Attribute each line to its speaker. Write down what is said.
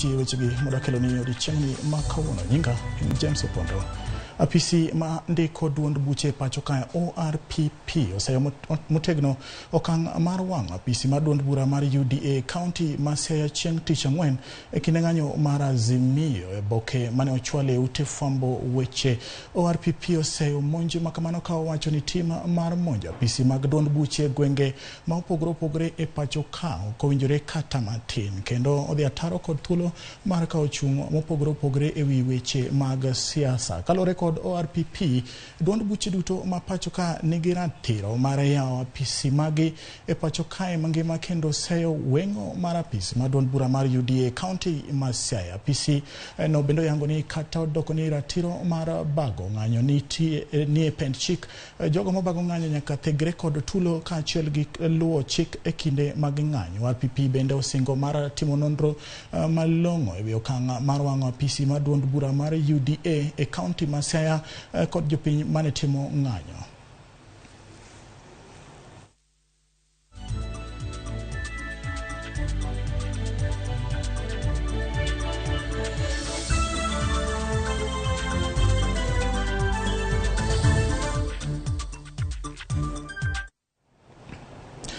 Speaker 1: Nitie wechegi modakeloni odiechieng'ni ma kawuono. Nyinga en James Opondo. Apisi ma ndiko duond buche e pacho kae ORPP oseyo motegno okang' mar wang'o apisi mar duond bura mar UDA kaunti ma Siaya chieng' tich ang'wen e kinde ng'anyo mar Azimio e boke mane ochwal e ute fwambo weche. ORPP oseyo monj ma kamano ka owacho ni tim mar monjo apisi mag duond buche e gwenge ma opogore opogore e pacho ka ok owinjore kata matin kendo odhi ataro kod thuolo mar kawo chung' mopogore opogore e wi weche mag siasa. Kaluwore kod ORPP, duond buche duto ma pacho ka nigi ratiro mar yawo apisi magi e pacho kae mangima kendo seyo weng'o mar apisi mar duond bura mar UDA kaunti ma Siaya. Apisi no bende oyango ni kata odoko ni ratiro mar bago ng'anyo nitie nie pend chik, jogo mabago ng'anyo nyaka thegre kod tulo kaachiel gi luwo chik e kinde mag ng'anyo. RPP bende osingo mar timo nonro malong'o e wi okang' mar wang'o apisi mar duond bura mar UDA e kaunti ma Siaya kod jopiny mane timo ng'anyo.